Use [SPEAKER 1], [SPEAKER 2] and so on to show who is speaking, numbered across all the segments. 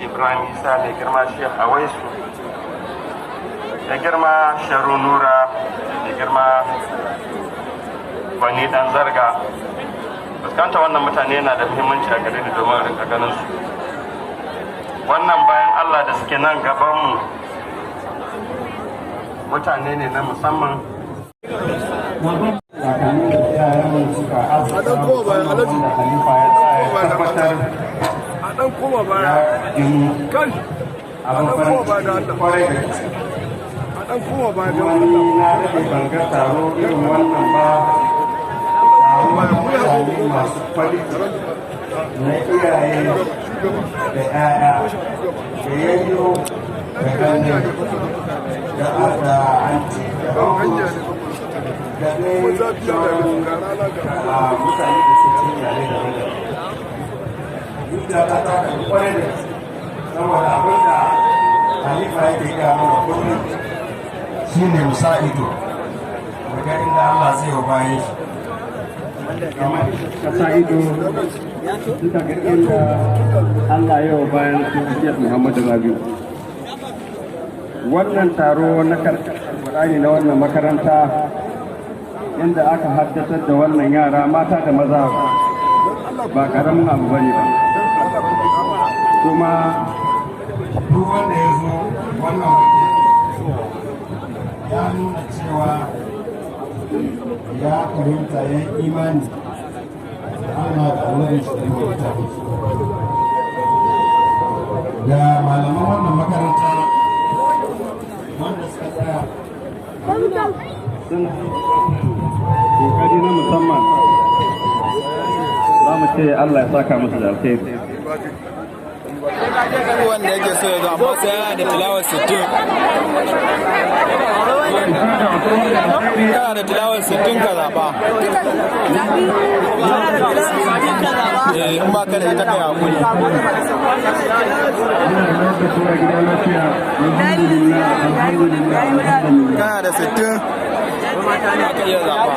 [SPEAKER 1] Ibrahim Isa, mai girma Sheikh Awaisu, mai girma Sharu Nura, mai girma Gwani Dan Zarga. Fuskanta wannan mutane yana da muhimmanci a gare ni domin rinka ganin su. Wannan bayan Allah da suke nan gabanmu mutane ne na musamman. Kakannin da iyayenmu suka arzika, musamman wanda Khalifa ya tsaya ya tabbatar ya ginu, abin farin ciki kwarai da gaske. Wani na daɗe ban ga taro irin wannan ba, taro na mutane masu quality, na iyaye da 'ya'ya da yayyo da ƙanne da aunty da uncle da dai sauran mutane da suke cikin iyalai daban-daban. Zuciya ta ta karɓi kwarai da gaske, saboda abin da Halifa yake gaya mana kullum shine mu sa ido mu ga inda Allah zai wa bayan shi.
[SPEAKER 2] Kamar suka sa ido suka ga inda Allah ya wa bayan su Sheikh Muhammadu Rabiu. Wannan taro na Qur'ani na wannan makaranta, inda aka haddatar da wannan yara mata da maza, ba karamin abu bane ba. Kuma
[SPEAKER 1] duk wanda ya zo wannan waje ya nuna cewa ya fahimta, ya yi imani da Allah da Annabi shi da mutane da malaman wannan makaranta wanda suka tsaya
[SPEAKER 2] suna kokari na musamman, za mu ce Allah ya saka musu da alkhairi.
[SPEAKER 3] Wanda yake so ya zo, amma sai yana da tilawar 60. Kana da tilawar 60 ka zaɓa. Eh, in ba ka da ita, kai hakuri.
[SPEAKER 2] Alhamdulillah, alhamdulillah, alhamdulillah.
[SPEAKER 3] Kana da 60 za ka iya zaɓa.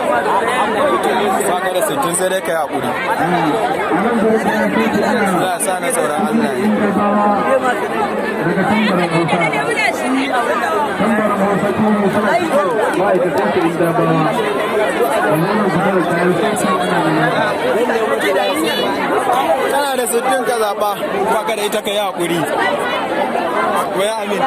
[SPEAKER 3] Ba ka da 60, sai dai kai hakuri. Za a sa na tsoron Allah ne.
[SPEAKER 2] Daga Tambarin Hausa, Tambarin Hausa kuma suna ma'aikatan su inda ba wannan kusa da kayan sauki ana neman.
[SPEAKER 3] Kana da 60 ka zaɓa, ba ka da ita, ka yi hakuri. Waya amin.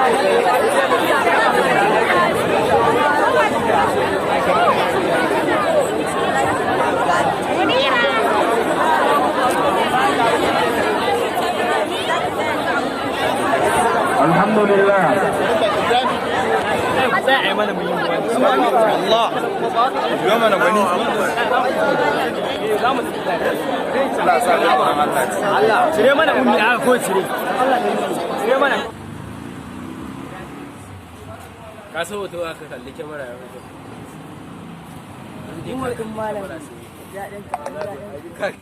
[SPEAKER 2] Alhamdulillah.
[SPEAKER 3] Allah yau mana gwani. Allah sa ka Allah.
[SPEAKER 4] Cire mana ummi a ko cire. Cire mana.
[SPEAKER 5] Ka san hoto aka kalli kyamara ya fito.
[SPEAKER 6] Umar ɗin malam. Daɗin ka.